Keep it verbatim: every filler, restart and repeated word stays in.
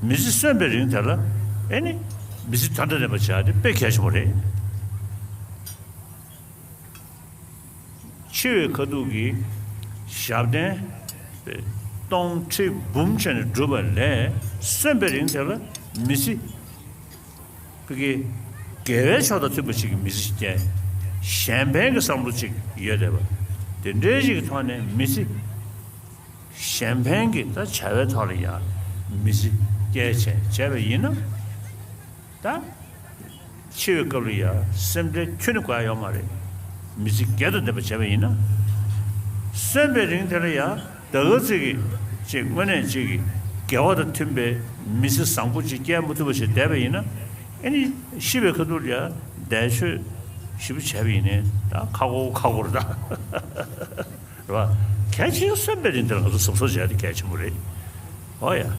མི་ཚེ་གསོན་པའི་རིང་དེ་ལ་ཨེ་ནི་མི་ཚེ་དོན་དང་ལྡན་པ་བྱ་དེ་དཔེ་གལ་ཆེན་པོ་རེད། འཆི་བའི་ཁ་ཐུག་གི་ཞབས་བརྟན་སྟོང་ཁྲི་འབུམ་བྱས་ནས་བསྒྲུབས་པ་ལས་གསོན་པའི་རིང་དེ་ལ་མི་ཚེ་ཕ་གི་དགེ་བའི་ཕྱོགས་དང་མཐུན་པ་ཞིག་གི་མི་ཚེ་ཅིག་སྐྱེལ། གཞན་ཕན་གྱི་བསམ་བློ་ཅིག་ཡོད་བསྡད་པ་དེ་འདྲའི་ཞིག་གི་ཐོག་ནས་མི་ཚེ་གཞན་ཕན་གྱི་ད་བྱ་བའི་ཐོག་ལ་ཡང་མི་ཚེ་སྐྱེལ་བྱས་བྱས་པ་ཡིན་ན། ད་འཆི་བའི་སྐབས་ལ་ཡང་སེམས་ཁྲལ་ཁྱོན་ནས་དགོས་ཡ་ཡོད་མ་རེད། མི་ཚེ་བརྒྱ་དང་ལྡན་པ་བྱས་པ་ཡིན་ན། གསོན་པའི་རིང་དེ་ལ་ཡང་ད་ག་ཚོད་ཀྱི་ཅིག་དངོས་གནས་ཅིག་གི་དགེ་བ་དང་མཐུན་པའི་མི་ཚེ་བཟང་པོ་ཅིག་སྐྱེལ་མ་ཐུབ་པ་ཞིག་བསྡད་པ་ཡིན་ན། ཨེ་ནི་ཤི་བའི་ཁ་ཐུག་ལ་ཡང་འདས་མཆོད་ཞིབ་པོ་བྱས་པ་ཡིན་ནའི་ད་ཁག་པོ་ཁག་པོ་རེད་ད། རེད་བ། གལ་ཆེ་ཤོས་གསོན་པའི་རིང་དེར་ང་ཚོ་གཟབ་གཟབ་བྱས་ཏེ་གལ་ཆེན་པོ་རེད། ཨོ་ཡ།